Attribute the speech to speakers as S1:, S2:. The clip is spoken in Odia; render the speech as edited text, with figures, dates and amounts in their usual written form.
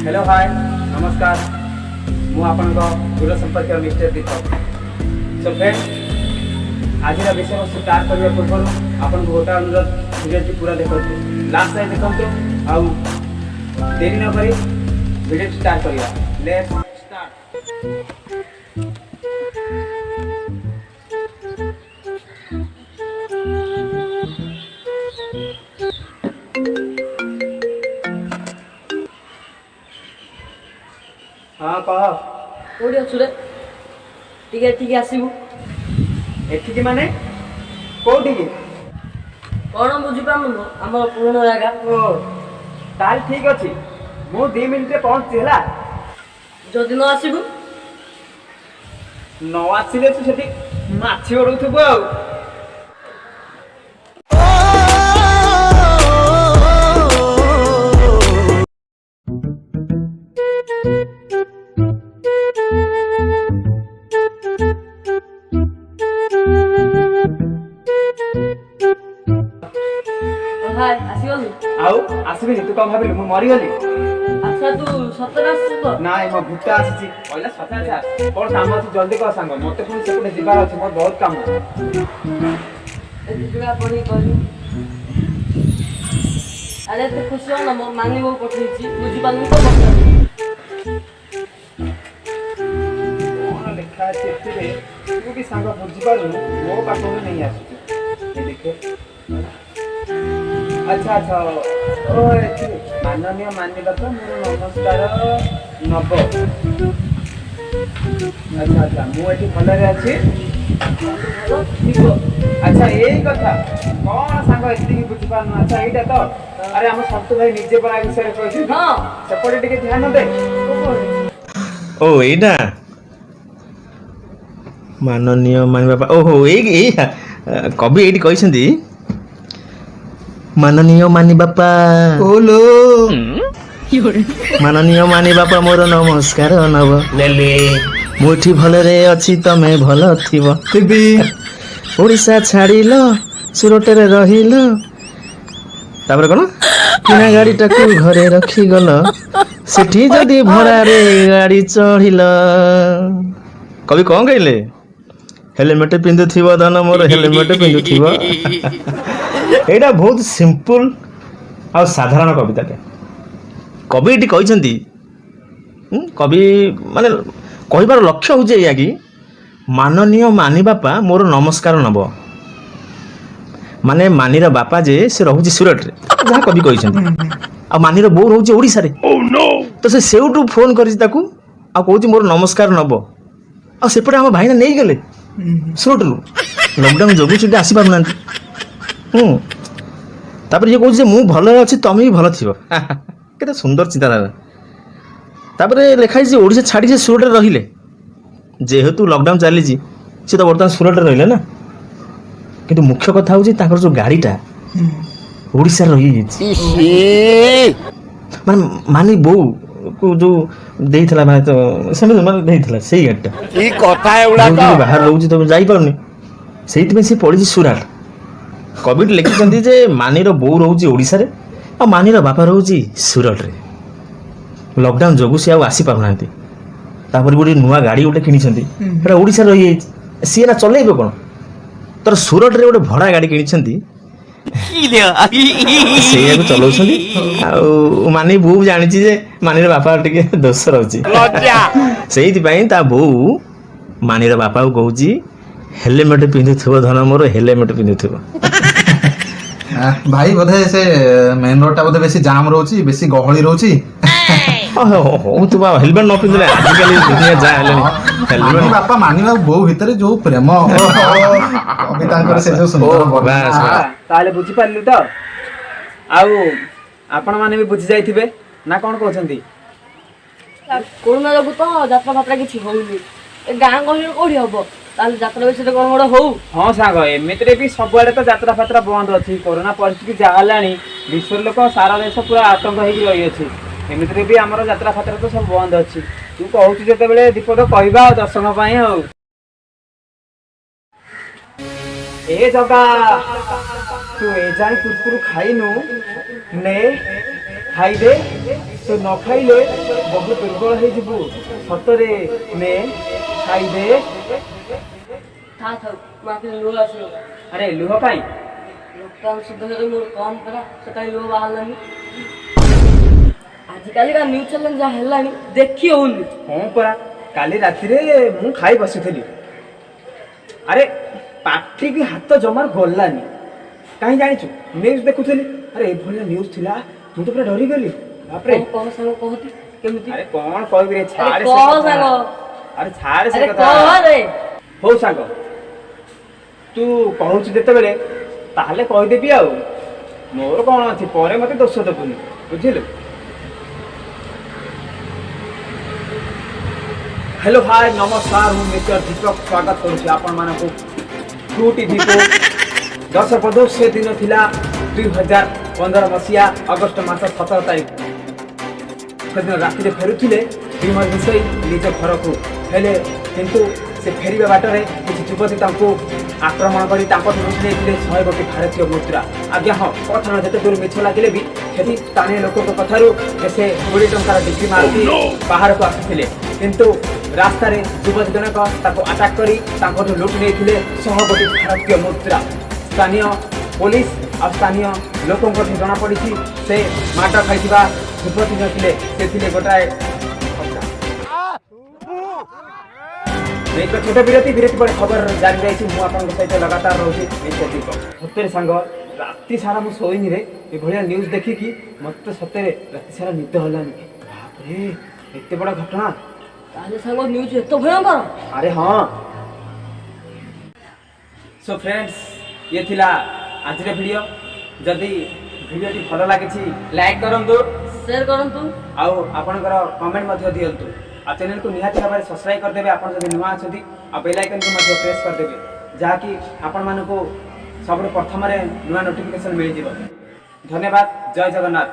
S1: ହ୍ୟାଲୋ, ହାଏ, ନମସ୍କାର। ମୁଁ ଆପଣଙ୍କ ଦୂର ସମ୍ପର୍କୀୟ ମିଷ୍ଟର ଦୀପକ। ସୋ ଫ୍ରେଣ୍ଡ, ଆଜିର ବିଷୟବସ୍ତୁ ଷ୍ଟାର୍ଟ କରିବା ପୂର୍ବରୁ ଆପଣଙ୍କୁ ଗୋଟେ ଅନୁରୋଧ, ଭିଡ଼ିଓଟି ପୁରା ଦେଖନ୍ତୁ, ଲାଷ୍ଟ ଯାଏ ଦେଖନ୍ତୁ। ଆଉ ଡେରି ନ କରି ଭିଡ଼ିଓ ଷ୍ଟାର୍ଟ କରିବା। Let's start. ହଁ, କହ।
S2: କୋଉଠି ଅଛୁ ରେ? ଟିକେ ଏଠିକି ଆସିବୁ।
S1: ଏଠିକି ମାନେ କୋଉଠିକି?
S2: କଣ ବୁଝିପାରୁନୁ? ଆମ ପୁରୁଣା ଜାଗା।
S1: ଓ, ତାହେଲେ ଠିକ ଅଛି, ମୁଁ 2 ମିନିଟରେ ପହଞ୍ଚୁଛି, ହେଲା?
S2: ଯଦି ନ ଆସିବୁ?
S1: ନ ଆସିଲେ ତୁ ସେଠି ମାଛି ଗୋଡଉଥିବୁ ଆଉ।
S2: ହାଏ, ଆସିଗଲୁ?
S1: ଆଉ ଆସିବିନି? ତୁ କଣ ଭାବିଲୁ, ମୁଁ ମରିଗଲି?
S2: ଆଚ୍ଛା, ତୁ ସତରେ ଆସିଛୁ ତ?
S1: ନାଇଁ, ମୋ ଭୂତ ଆସିଛି କହିଲା ସତ। ଆଚ୍ଛା, କଣ କାମ ଅଛି ଜଲ୍ଦି କହ ସାଙ୍ଗ, ମତେ ପୁଣି ସେପଟେ ଯିବାର ଅଛି, ମୋର ବହୁତ କାମ।
S2: ଏତେ ଟଙ୍କା ପଢିକି କହିଲୁ। ଆରେ, ଏତେ ଖୁସି ହନା, ମୋ ମାନି ବୋଉ ପଠେଇଛି। ବୁଝିପାରୁନି ତ ପଚାରୁଛି।
S1: କଣ ଲେଖା ଅଛି ଏଥିରେ, ତୁ ବି ସାଙ୍ଗ ବୁଝିପାରୁନୁ, ମୋ ପାଖକୁ ନେଇ ଆସୁଛୁ। ଏ ଦେଖେ। ଆଚ୍ଛା ଆଚ୍ଛା, ଓ ଏଥିରେ ମାନନୀୟ ମାନି ବାପା ମୋର ନମସ୍କାର ନବ। ଆଚ୍ଛା ଆଚ୍ଛା, ମୁଁ ଏଠି ଭଲରେ ଅଛି।
S2: ଭଲ ଥିବ।
S1: ଆଚ୍ଛା, ଏଇ କଥା କଣ ସାଙ୍ଗ, ଏତିକି ବୁଝିପାରୁନୁ? ଆଚ୍ଛା, ଏଇଟା ତ, ଆରେ ଆମ ସନ୍ତୁ ଭାଇ ନିଜେ ପରା ଏ ବିଷୟରେ କହିଛନ୍ତି। ସେପଟେ ଟିକେ ଧ୍ୟାନ ଦେ।
S3: ଓ, ଏଇଟା ମାନନୀୟ ମାନି ବାପା। ଓହୋ, ଏଇ ଏଇ କବି ଏଇଠି କହିଛନ୍ତି, ମାନନୀୟ ମାନି ବାପା,
S4: ଓଲୋ।
S3: ମାନନୀୟ ମାନି ବାପା ମୋର ନମସ୍କାର ନବ।
S4: ନେଲି।
S3: ମୁଁ ଏଠି ଭଲରେ ଅଛି, ତମେ ଭଲ ଥିବ।
S4: ଥିବି।
S3: ଓଡ଼ିଶା ଛାଡ଼ିଲ, ସୁରଟରେ ରହିଲ, ତାପରେ କଣ କିଣା ଗାଡ଼ିଟାକୁ ଘରେ ରଖିଗଲ, ସେଠି ଯଦି ଭଡ଼ାରେ ଗାଡ଼ି ଚଢ଼ିଲ। କବି କଣ କହିଲେ? ହେଲମେଟ ପିନ୍ଧୁଥିବ ଧନ ମୋର, ହେଲମେଟ ପିନ୍ଧୁଥିବ। ଏଇଟା ବହୁତ ସିମ୍ପଲ ଆଉ ସାଧାରଣ କବିତାଟେ। କବି ଏଠି କହିଛନ୍ତି, କବି ମାନେ କହିବାର ଲକ୍ଷ୍ୟ ହେଉଛି ଏଇଆ କି ମାନନୀୟ ମାନି ବାପା ମୋର ନମସ୍କାର ନବ। ମାନେ ମାନିର ବାପା ଯେ ସେ ରହୁଛି ସୁରଟରେ, ଯାହା କବି କହିଛନ୍ତି, ଆଉ ମାନିର ବୋଉ ରହୁଛି ଓଡ଼ିଶାରେ। ତ ସେ ସେଇଠୁ ଫୋନ୍ କରିଛି ତାକୁ ଆଉ କହୁଛି ମୋର ନମସ୍କାର ନବ। ଆଉ ସେପଟେ ଆମ ଭାଇନା ନେଇଗଲେ ସୁରଟରୁ, ଲକଡାଉନ୍ ଯୋଗୁଁ ସେଠି ଆସିପାରୁନାହାନ୍ତି। ତାପରେ ଇଏ କହୁଛି ଯେ ମୁଁ ଭଲରେ ଅଛି, ତମେ ବି ଭଲ ଥିବ। କେତେ ସୁନ୍ଦର ଚିନ୍ତାଧାରା। ତାପରେ ଲେଖା ହେଇଛି, ଓଡ଼ିଶା ଛାଡ଼ି ସେ ସୁରଟରେ ରହିଲେ। ଯେହେତୁ ଲକଡାଉନ୍ ଚାଲିଛି, ସେ ତ ବର୍ତ୍ତମାନ ସୁରଟରେ ରହିଲେ ନା। କିନ୍ତୁ ମୁଖ୍ୟ କଥା ହେଉଛି ତାଙ୍କର ଯେଉଁ ଗାଡ଼ିଟା ଓଡ଼ିଶାରେ ରହିଯାଇଛି, ମାନେ ମାନି ବୋଉକୁ ଯୋଉ ଦେଇଥିଲା, ମାନେ ତ ସେମିତି ମାନେ ଦେଇଥିଲା ସେଇ ଗାଡ଼ିଟା
S4: କି କଥା ଏଗୁଡାକ!
S3: ଯେହେତୁ ବାହାରେ ରହୁଛି ତ ଯାଇପାରୁନି, ସେଇଥିପାଇଁ ସେ ପଳେଇଛି ସୁରାଟ। କବିଟି ଲେଖିଛନ୍ତି ଯେ ମାନିର ବୋଉ ରହୁଛି ଓଡ଼ିଶାରେ ଆଉ ମାନିର ବାପା ରହୁଛି ସୁରଟରେ। ଲକଡାଉନ୍ ଯୋଗୁଁ ସେ ଆଉ ଆସିପାରୁନାହାନ୍ତି। ତାପରେ ଗୋଟେ ନୂଆ ଗାଡ଼ି ଗୋଟେ କିଣିଛନ୍ତି, ସେଟା ଓଡ଼ିଶାରେ ରହିଯାଇଛି। ସିଏ ନା ଚଲେଇବେ କ'ଣ? ତୋର ସୁରଟରେ ଗୋଟେ ଭଡ଼ା ଗାଡ଼ି କିଣିଛନ୍ତି, ସେଇଆକୁ ଚଲାଉଛନ୍ତି। ଆଉ ମାନି ବୋଉ ଜାଣିଛି ଯେ ମାନିର ବାପା ଟିକେ ଦୋଷ ରହୁଛି।
S4: ଲଜ୍ଜା।
S3: ସେଇଥିପାଇଁ ତା ବୋଉ ମାନିର ବାପାକୁ କହୁଛି, ହେଲମେଟ ପିନ୍ଧୁଥିବ ଧନ ମୋର, ହେଲମେଟ ପିନ୍ଧୁଥିବ।
S5: ଭାଇ, ବୋଧେ ସେ ମେନ୍ ରୋଡ ଟା ବୋଧେ ବେଶୀ ଜାମ୍ ରହୁଛି, ବେଶୀ ଗହଳି ରହୁଛି।
S3: ହଉଥିବ। ହେଲମେଟ ନ ପିନ୍ଧିଲେ ଆଜିକାଲି ଦୁନିଆ ଯାହା ହେଲାଣି, ହେଲମେଟ
S5: ମାନି ବାପା ମାନିବା ବୋଉ ଭିତରେ ଯୋଉ ପ୍ରେମ, କବି ତାଙ୍କର ସେ ଯୋଉ ସୁନ୍ଦର ବର୍ଣ୍ଣନା।
S3: ବାସ୍, ବାସ୍।
S1: ତାହେଲେ ବୁଝିପାରିଲୁ ତ? ଆଉ ଆପଣମାନେ ବି ବୁଝି ଯାଇଥିବେ ନା କଣ କହୁଛନ୍ତି?
S2: କରୋନା ଯୋଗୁ ତ ଯାତ୍ରା ଫାତ୍ରା କିଛି ହଉନି, ଏ ଗାଁ ଗହଳିରେ କୋଉଠି ହବ? ତାହେଲେ ଯାତ୍ରା ବିଷୟରେ କଣ ଗୋଟେ ହଉ।
S1: ହଁ ସାଙ୍ଗ, ଏମିତିରେ ବି ସବୁଆଡେ ତ ଯାତ୍ରା ଫାତ୍ରା ବନ୍ଦ ଅଛି। କରୋନା ପରିସ୍ଥିତି ଯାହା ହେଲାଣି, ବିଶ୍ୱର ଲୋକ, ସାରା ଦେଶ ପୁରା ଆତଙ୍କ ହେଇକି ରହିଅଛି। ଏମିତିରେ ବି ଆମର ଯାତ୍ରା ଫାତ୍ରା ତ ସବୁ ବନ୍ଦ ଅଛି। ତୁ କହୁଛୁ ଯେତେବେଳେ ଦୀପକ, କହିବା ଆଉ ଦର୍ଶକ ପାଇଁ। ଆଉ ଏ ଜଗା, ତୁ ଏ ଯାଏଁ କୁରକୁରୁ ଖାଇନୁ, ନେ ଖାଇଦେ। ତୁ ନ ଖାଇଲେ ବହୁତ ଦୁର୍ବଳ ହେଇଯିବୁ। ସତରେ ନେ, ଖାଇଦେ।
S2: ଥା ଥାଉ, ମୋ ଆଖିରେ ଲୁହ ଆସିବ।
S1: ଆରେ, ଲୁହ କାଇଁ?
S2: ରକ୍ତାଂଶ ଦେହରେ ମୋର କମ୍ ପରା, ସେ କାହିଁ ଲୁହ ବାହାରିଲାନି। ଆଜିକାଲିକା ନ୍ୟୁଜ୍ ଚ୍ୟାନେଲ୍ ଯାହା ହେଲାଣି, ଦେଖି ହଉନି।
S1: ହଁ ପରା, କାଲି ରାତିରେ ମୁଁ ଖାଇ ବସିଥିଲି। ଆରେ, ପାଟିକି ହାତ ଜମାରୁ ଗଲାନି। କାହିଁ ଜାଣିଛୁ? ନ୍ୟୁଜ୍ ଦେଖୁଥିଲି। ଆରେ, ଏଭଳିଆ ନ୍ୟୁଜ୍ ଥିଲା, ମୁଁ ତ ପୁରା ଡରିଗଲି। ବାପରେ!
S2: କହ କହ ସାଙ୍ଗ, କହତି କେମିତି?
S1: ଆରେ, କଣ କହିବି ରେ?
S2: ଆରେ
S1: ଛାଡେ ସେ
S2: କହ
S1: କଥା।
S2: ସାଙ୍ଗ।
S1: ଆରେ, ଛାଡେ ସେ
S2: ଆରେ
S1: କଥା।
S2: କହ ରେ।
S1: ହଉ ସାଙ୍ଗ, ତୁ କହୁଛୁ ଯେତେବେଳେ ତାହେଲେ କହିଦେବି ଆଉ ମୋର କଣ ଅଛି। ପରେ ମତେ ଦୋଷ ଦେବୁନି, ବୁଝିଲୁ? ହ୍ୟାଲୋ, ହାଏ, ନମସ୍କାର। ମୁଁ ମିଷ୍ଟର ଦୀପକ, ସ୍ୱାଗତ କରୁଛି ଆପଣମାନଙ୍କୁ ଟୁ ଟିଭିକୁ। ଦର୍ଶକ ବନ୍ଧୁ, ସେ ଦିନ ଥିଲା 2015 ମସିହା ଅଗଷ୍ଟ ମାସ 17 ତାରିଖ। ସେଦିନ ରାତିରେ ଫେରୁଥିଲେ ବିମଲ ବିଷୋଇ ନିଜ ଘରକୁ। ହେଲେ କିନ୍ତୁ ସେ ଫେରିବା ବାଟରେ କିଛି ଯୁବତୀ ତାଙ୍କୁ ଆକ୍ରମଣ କରି ତାଙ୍କଠୁ ଲୁଟି ନେଇଥିଲେ 100 ଗୋଟି ଭାରତୀୟ ମୁଦ୍ରା। ଆଜ୍ଞା ହଁ, କଥା ଯେତେ ଦୂର ମିଛ ଲାଗିଲେ ବି ସେଠି ସ୍ଥାନୀୟ ଲୋକଙ୍କ କଥାରୁ ଯେ ସେ 20 ଟଙ୍କାର ଡିକି ମାରୁତି ବାହାରକୁ ଆସିଥିଲେ, କିନ୍ତୁ ରାସ୍ତାରେ ଯୁବତୀ ଜଣକ ତାକୁ ଆଟାକ୍ କରି ତାଙ୍କଠୁ ଲୁଟି ନେଇଥିଲେ 100 କୋଟି ଭାରତୀୟ ମୁଦ୍ରା। ସ୍ଥାନୀୟ ପୋଲିସ ଆଉ ସ୍ଥାନୀୟ ଲୋକଙ୍କଠୁ ଜଣାପଡ଼ିଛି, ସେ ମାଡ଼ ଖାଇଥିବା ଯୁବତୀ ନଥିଲେ, ସେ ଥିଲେ ଗୋଟାଏ ଠକା। ଏକ ଛୋଟ ବିରତି। ବିରତି ପରେ ଖବର ଜାରି ରହିଛି। ମୁଁ ଆପଣଙ୍କ ସହିତ ଲଗାତାର ରହୁଛି ମିଷ୍ଟର ଦୀପକ। ସତରେ ସାଙ୍ଗ, ରାତି ସାରା ମୁଁ ଶୋଇନି ରେ। ଏଭଳିଆ ନ୍ୟୁଜ୍ ଦେଖିକି ମୋତେ ସତରେ ରାତି ସାରା ନିଦ ହେଲାନି। ବାପରେ, ଏତେ ବଡ଼ ଘଟଣା!
S2: ତାହେଲେ ସାଙ୍ଗ, ନ୍ୟୁଜ୍ ଏତେ ଭୟଙ୍କର?
S1: ଆରେ ହଁ। ସୋ ଫ୍ରେଣ୍ଡସ୍, ଇଏ ଥିଲା ଆଜିର ଭିଡ଼ିଓ। ଯଦି ଭିଡ଼ିଓଟି ଭଲ ଲାଗିଛି, ଲାଇକ୍ କରନ୍ତୁ,
S2: ସେୟାର କରନ୍ତୁ,
S1: ଆଉ ଆପଣଙ୍କର କମେଣ୍ଟ ମଧ୍ୟ ଦିଅନ୍ତୁ। ଆଉ ଚ୍ୟାନେଲକୁ ନିହାତି ଭାବରେ ସବସ୍କ୍ରାଇବ୍ କରିଦେବେ ଆପଣ ଯଦି ନୂଆ ଅଛନ୍ତି, ଆଉ ବେଲ୍ ଆଇକନ୍କୁ ମଧ୍ୟ ପ୍ରେସ୍ କରିଦେବେ, ଯାହାକି ଆପଣମାନଙ୍କୁ ସବୁଠୁ ପ୍ରଥମରେ ନୂଆ ନୋଟିଫିକେସନ୍ ମିଳିଯିବ। ଧନ୍ୟବାଦ। ଜୟ ଜଗନ୍ନାଥ।